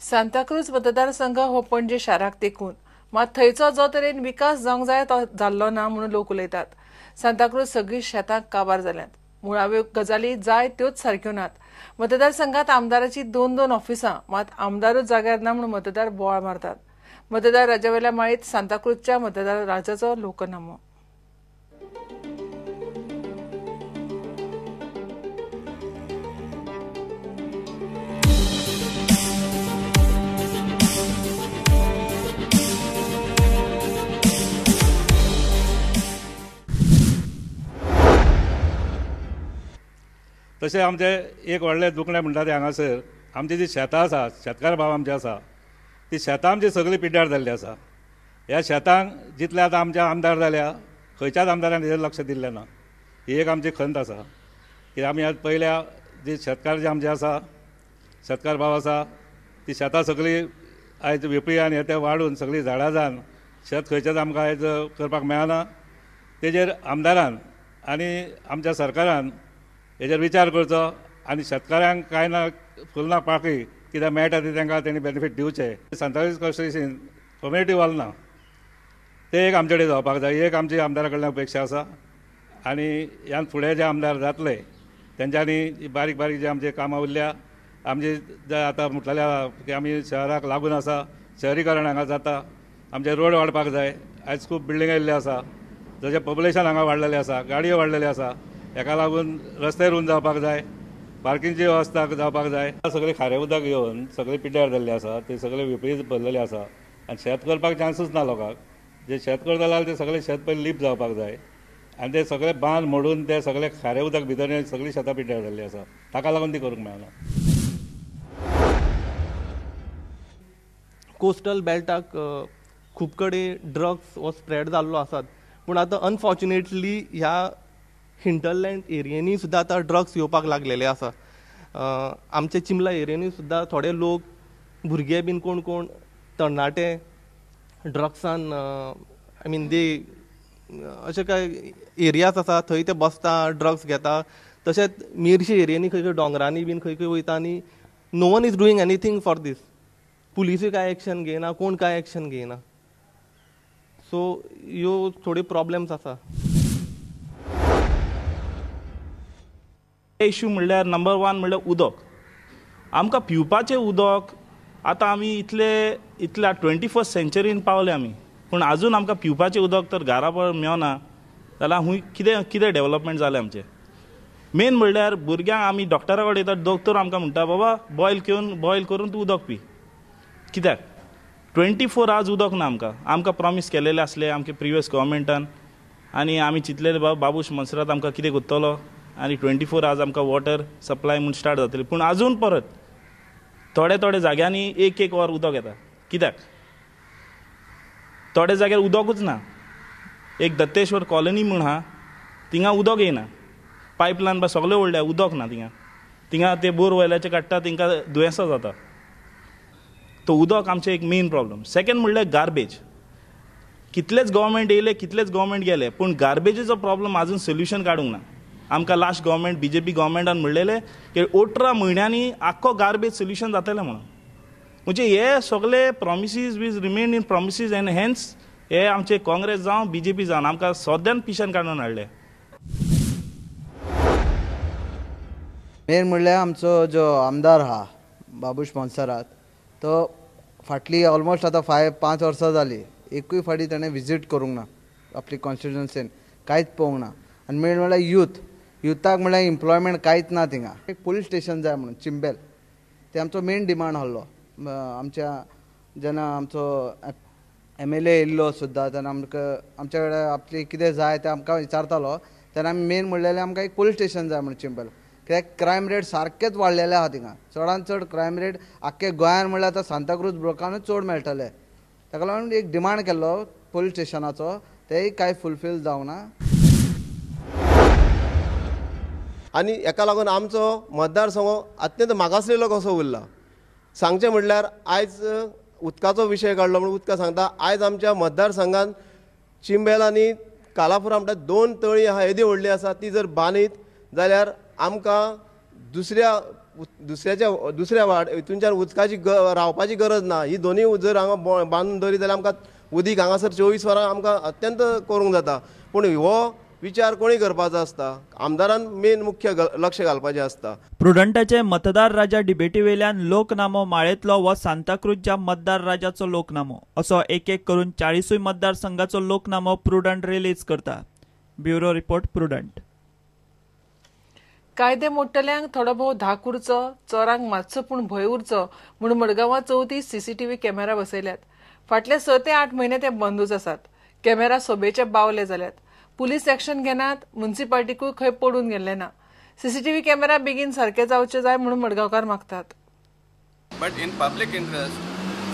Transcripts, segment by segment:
सांताक्रूज मतदारसंघ हो पणजे शाराक तेकून मात थंयचो जो तरेन विकास जावंक जाय तो जाल्लो ना म्हणून लोक उलयतात। सांताक्रूज सगळीं शेतां काबार जाल्यांत, मुळाव्यो गजाली जाय त्योच सारक्यो नात। मतदारसंघात आमदाराची दोन दोन ऑफिसां, मात आमदारूच जाग्यार ना म्हणून मतदार बोवाळ मारतात। मतदार राजावेल्या माळेत सांताक्रूजच्या मतदार राजाचो लोकनामो। तशें आमचें एक व्हडलें दुखणें म्हणटा तें हांगासर आमची जी शेतां आसा, शेतकार भाव आमचे आसा, ती शेतां आमची सगळीं पिड्ड्यार जाल्ली आसा। ह्या शेतांक जितले आतां आमचे आमदार जाल्या खंयच्याच आमदारान हेजेर लक्ष दिल्लें ना, ही एक आमची खंत आसा। की आमी आज पयल्या जे शेतकार जे आमचे आसा, शेतकार भाव आसा, ती शेतां सगळीं आयज विपळी आनी हे ते वाडून सगळीं झाडां जावन शेत खंयच्याच आमकां आयज करपाक मेळना। तेजेर आमदारान आनी आमच्या सरकारान हेजेर विचार करचो आनी शेतकाऱ्यांक कांय ना फुल ना पाकी कित्याक मेळटा ते तांकां तेणी बेनिफीट दिवचे। सांताक्रूज कॉन्स्टिट्युएन्सीन कम्युनिटी हॉल ना, ते एक आमचे कडेन जावपाक जाय, एक आमची आमदारा कडल्यान अपेक्षा आसा। आनी ह्यान फुडें जे आमदार जातले तेंच्यांनी बारीक बारीक जे आमचे कामां उरल्या, आमचे जे आतां म्हटलेल्या की आमी शहराक लागून आसा, शहरीकरण हांगा जाता, आमचे रोड वाडपाक जाय। आयज खूब बिल्डिंग आयिल्ले आसा, जशें पॉप्युलेशन हांगा वाडलेलें आसा, गाडयो वाडलेल्यो आसा, हेका लागून रस्ते रूंद जावपाक जाय, पार्किंगची वेवस्था जावपाक जाय। सगळे खारें उदक येवन सगळे पिड्ड्यार जाल्ले आसा, ते सगळे विपरीत भरलेले आसा आनी शेत करपाक चान्सूच ना लोकांक। जे शेत करता जाल्यार ते सगळे शेत पयलीं लीप जावपाक जाय आनी ते सगळे बांद मोडून ते सगळे खारें उदक भितर सगळीं शेतां पिड्ड्यार जाल्लीं आसा, ताका लागून ती करूंक मेळना। कोस्टल बेल्टाक खूब कडेन ड्रग्स हो स्प्रेड जाल्लो आसात, पूण आतां अनफॉर्च्युनेटली ह्या हिंटरलँड एरियांनी सुद्दां आतां ड्रग्स येवपाक लागलेले आसा। आमच्या चिमला एरियांनी सुद्दां थोडे लोक भुरगे बीन कोण कोण तरणाटे ड्रग्सान I mean दे अशे कांय एरियाज आसा थंय ते बसता, ड्रग्स घेता। तशेंच मेरशे एरियांनी खंय खंय दोंगरांनी बीन खंय खंय वयता आनी no one is doing anything for this. पुलिसूय कांय एक्शन घेयना, कोण कांय एक्शन घेयना। सो ह्यो थोड्यो प्रॉब्लम्स आसा। इश्यू म्हणल्यार नंबर वन म्हणल्यार उदक। आमकां पिवपाचें उदक आतां आमी इतले इतल्या 21st सेंचुरीन पावले आमी, पूण आजून आमकां पिवपाचें उदक तर घरा मेळना जाल्यार हूंय कितें कितें डेवलपमेंट जालें आमचें। मेन म्हणल्यार भुरग्यांक आमी डॉक्टरा कडेन येतात, दोतोर आमकां म्हणटा बाबा बॉयल करून तूं उदक पी। कित्याक 24 आवर्स उदक ना आमकां। आमकां प्रॉमीस केलेलें आसलें आमचे प्रिवियस गव्हर्मेंटान आनी आमी चिंतलेलें बाबा बाबूश मोन्सेरात आमकां कितें करतलो आनी 24 आवर्स आमकां वॉटर सप्लाय म्हूण स्टार्ट जातली, पूण आजून परत थोडे थोडे जाग्यांनी एक एक वर उदक येता। कित्याक थोडे जाग्यार उदकूच ना। एक दत्तेश्वर कॉलनी म्हूण आहा, थिंगा उदक येयना, पायपलायन बा सगळें ओडल्या, उदक ना थिंगा। थिंगा ते बोर वयल्याचे काडटा, तेंकां दुयेंसां जाता। तो उदक आमचें एक मेन प्रॉब्लम। सेकंड म्हणल्यार गार्बेज। कितलेच गव्हर्मेंट येयले, कितलेच गव्हर्मेंट गेले, पूण गार्बेजीचो प्रॉब्लम आजून सोल्युशन काडूंक ना। आमकां लास्ट गव्हर्मेंट बीजेपी गव्हर्मेंटान म्हणलेलें की 18 म्हयन्यांनी आख्खो गार्बेज सोल्युशन जातलें म्हणून। म्हणजे हे सगळे promises which remain in promises and hence हे आमचे काँग्रेस जावं बीजेपी जावं आमकां सद्यान पिशन काडून हाडले। मेन म्हणल्यार आमचो जो आमदार आहा बाबूश मोन्सेरात, तो फाटली ऑलमोस्ट आतां 5 वर्सां जाली एकूय फावटी ताणें विजीट करूंक ना आपली कॉन्स्टिट्युएन्सीन, कांयच पळोवंक ना। आनी मेन म्हणल्यार युथाक म्हणल्यार एम्प्लॉयमेंट कांयच ना थिंगा। एक पोलीस स्टेशन जाय म्हणून चिंबेल, ते आमचो मेन डिमांड आहलो। आमच्या जेन्ना आमचो MLA येयल्लो सुद्दां तेन्ना आमकां आमच्या कडेन आपली कितें जाय तें आमकां विचारतालो, तेन्ना आमी मेन म्हणलेलें आमकां एक पोलीस स्टेशन जाय म्हणून चिंबेल। कित्याक क्रायम रेट सारकेच वाडलेले आहा थिंगा, चडान चड क्रायम रेट आख्खे गोंयान म्हणल्यार आतां सांताक्रूज ब्रोकानूच चड मेळटले। ताका लागून एक डिमांड केल्लो पोलीस स्टेशनाचो, तेय कांय फुलफील जावंक ना। आनी हेका लागून आमचो मतदारसंघ अत्यंत मागासलेलो कसो उरला। सांगचें म्हणल्यार आयज उदकाचो विशय काडलो म्हणून उदकां सांगता, आयज आमच्या मतदारसंघान चिंबेल आनी कालापुरा म्हणटा 2 तळी आहा येदी व्हडली आसा, ती जर बांदीत जाल्यार आमकां दुसऱ्या दुसऱ्याच्या दुसऱ्या वाड हितूनच्यान उदकाची रावपाची गरज ना. ही दोनूय जर हांगा बांदून दवरीत जाल्यार आमकां उदीक हांगासर 24 वरां आमकां अत्यंत करूंक जाता. पूण हो विचार कोणी करपाचो आसता, आमदारान मेन मुख्य लक्ष घालपाचें आसता. प्रुडंटाचे मतदार राजा डिबेटी वेल्यान लोकनामो माळेंतलो व सांताक्रूजच्या मतदार राजाचो लोकनामो असो एक एक करून 40 मतदारसंघाचो लोकनामो प्रुडंट रिलीज करता. Bureau report, Prudent. कायदे मोडटल्यांक थोडो भोव धाक उरचो, चोरांक मातसो पूण भंय उरचो म्हणून मडगांवां 34 सीसीटीव्ही कॅमेरा बसयल्यात. फाटले 6 ते 8 म्हयने ते बंदूच आसात. कॅमेरा सोबेचे बावले जाल्यात. पुलीस एक्शन घेनात, म्युनिसिपालिटीकूय खंय पडून गेल्ले ना. सीसीटीव्ही कॅमेरा बेगीन सारके जावचे जाय म्हणून मडगांवकार मागतात. But in public interest,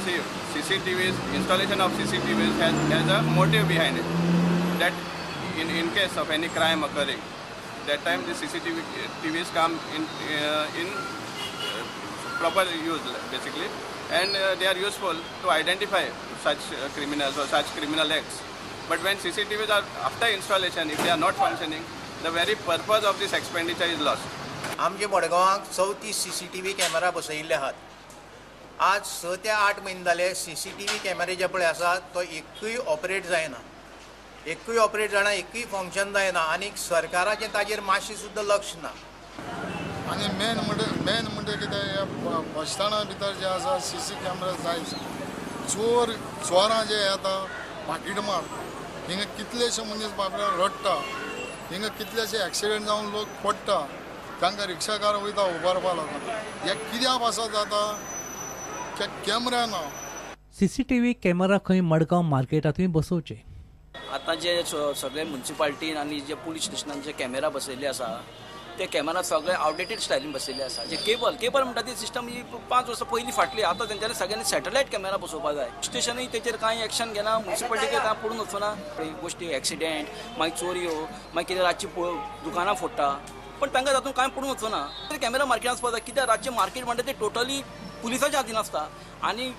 see, CCTVs, installation of CCTVs has a motive behind it, that in case of any crime occurring, that time the CCTV TVs come in proper use basically, and they are useful to identify such criminals or such criminal acts. But when CCTVs are after installation, if they are not functioning, the very purpose of this expenditure is lost. आमचे मडगांवाक 34 CCTV camera बसयिल्ले आहात. आज 6 ते 8 म्हयने जाले CCTV कॅमेरे जे पळय आसा तो एकूय ऑपरेट जायना, एकूय ऑपरेट जायना, एकूय फंक्शन जायना आनी सरकाराचें ताजेर मातशें सुद्दां लक्ष ना. आनी मेन म्हणटा कितें, ह्या बस स्टँडा भितर जे आसा सीसी कॅमेरा जाय. चोरां जे येता पाकीट मार, हिंगा कितलेशे मनीस बाबडे रडटा, हिंगा कितलेशे एक्सिडेंट जावन लोक पडटा, तांकां रिक्षाकार वयता उबारपा लागून. हे कित्या पासत जाता, कॅमेरा ना. सीसीटीव्ही कॅमेरा खंय मडगांव मार्केटांतूय बसोवचे. आतां जे सगळे म्युनिसिपालिटीन आनी जे पुलीस स्टेशनान जे कॅमेरा बसयल्ले आसा ते कॅमेरा सगळे आवडेटेड स्टायलीन बसयल्ले आसा. जे केबल म्हणटा ती सिस्टम ही 5 वर्सां पयलीं फाटली. आतां तेंच्यांनी सगळ्यांनी सॅटलायट कॅमेरा बसोवपा जाय. स्टेशनूय तेचेर कांय एक्शन घेना, म्युनिसिपालिटीक कांय पडून वचना. गोश्टी एक्सिडेंट, मागीर चोरयो, मागीर कितें रातची दुकानां फोडटा, पण तांकां तातूंत कांय पडून वचना. कॅमेरा मार्केटान वचपा जाय. कित्याक रातचें मार्केट म्हणटा तें टोटली पुलिसाच्या हातीन आसता आनी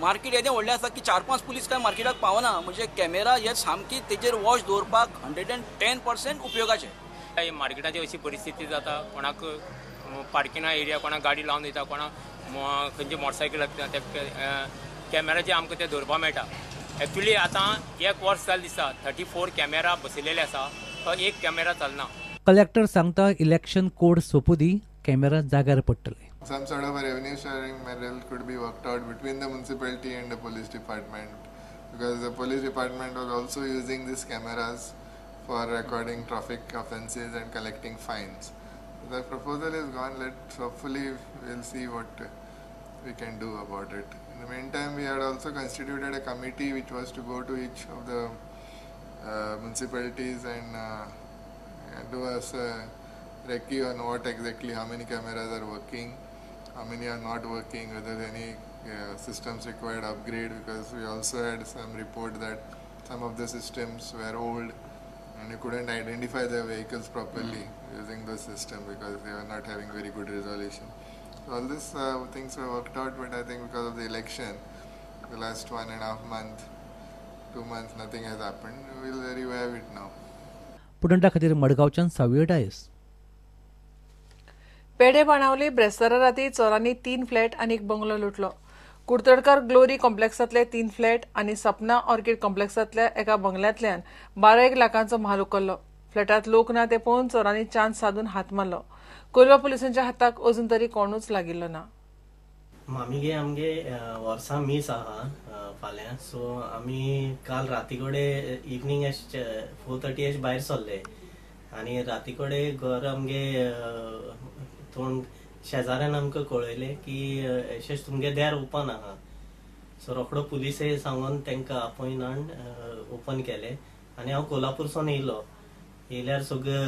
मार्केट येदें व्हडलें आसता की 4-5 पुलीस कांय मार्केटाक पावना. म्हणजे कॅमेरा हे सामकी तेजेर वॉच दवरपाक 110% उपयोगाचे. मार्केटाची अशी परिस्थिती जाता, कोणाक पार्किंगा एरिया, कोणाक गाडी लावन दिता, कोणाक खंयचे मोटरसायकल लागता, त्या कॅमेराचे आमकां ते दवरपाक मेळटा. एक्चुली आतां 1 वर्स जालें दिसता 34 कॅमेरा बसयलेले आसा, तो एक कॅमेरा चलना. कलेक्टर सांगता इलेक्शन कोड सोंपू दी, कॅमेरा जाग्यार पडटले. Some sort of a revenue sharing model could be worked out between the municipality and the police department, because the police department was also using these cameras for recording traffic offences and collecting fines. The proposal is gone. Let's hopefully we'll see what we can do about it. In the meantime, we had also constituted a committee which was to go to each of the municipalities and do us a recce on what exactly, how many cameras are working, how many are not working, whether any systems required upgrade, because we also had some report that some of the systems were old and you couldn't identify the vehicles properly using the system because they were not having very good resolution. So all these things were worked out, but I think because of the election, the last 1.5 months, 2 months, nothing has happened. We'll revive it now. प्रुडंटा खातीर मडगांवच्यान सावियो डायस. पेडे बाणावली ब्रेस्तारा राती चोरांनी 3 flat आनी एक bungalow लुटलो. कुडतडकर glory कॉम्प्लेक्सांतले 3 flat आनी सपना orchid कॉम्प्लेक्सांतल्या एका बंगल्यांतल्यान 12 लाखांचो म्हाल उखल्लो. फ्लॅटांत लोक ना ते पळोवन चोरांनी चान्स सादून हात मारलो. कोलवा पुलिसांच्या हाताक अजून तरी कोणूच लागिल्लो ना. मामीगे आमगे वर्सां मीस आहा फाल्यां, सो आमी काल राती कडेन इवनींग 4:30 अशें भायर सरले आनी राती कडेन घर आमगे तोंड शेजाऱ्यान आमकां कळयलें की अशेंच तुमगे दार ओपन आहा. सो रोखडो पुलिसे सांगून तांकां आपोवन हाडून ओपन केलें आनी हांव कोल्हापूरसून येयलो. येयल्यार सगळे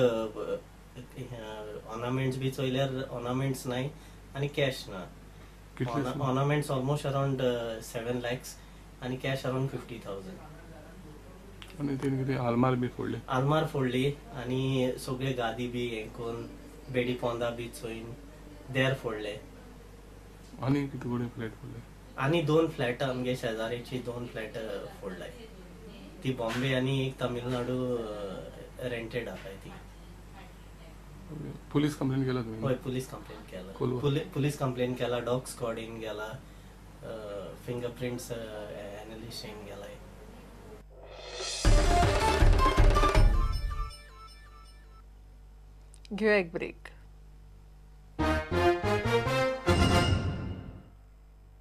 ऑर्नामेंट्स बी चोयल्यार ऑर्नामेंट्स नाय आनी कॅश ना. ऑर्नामेंट्स ऑलमोस्ट अरावंड 7 lakhs आनी कॅश अरावंड 50,000. आनी तेणी कितें आलमार बी फोडली? आलमार फोडली आनी सगळे गादी बी हें करून बेडी पोंदा बी चोयन देर फोडले. आनी कितें कडेन फ्लॅट फोडले? आनी 2 फ्लॅट आमगे शेजारीची 2 फ्लॅट फोडलाय. ती बॉम्बे आनी एक तमिळनाडू रेंटेड आहाय ती. पुलीस कंप्लेन केला तुम्ही? हय, पुलीस कंप्लेन केला. कोलवा पुलीस कंप्लेन केला, डॉग स्क्वॉडीन गेला, फिंगरप्रिंट्स एनालिस्टीन गेला. घेऊया एक ब्रेक.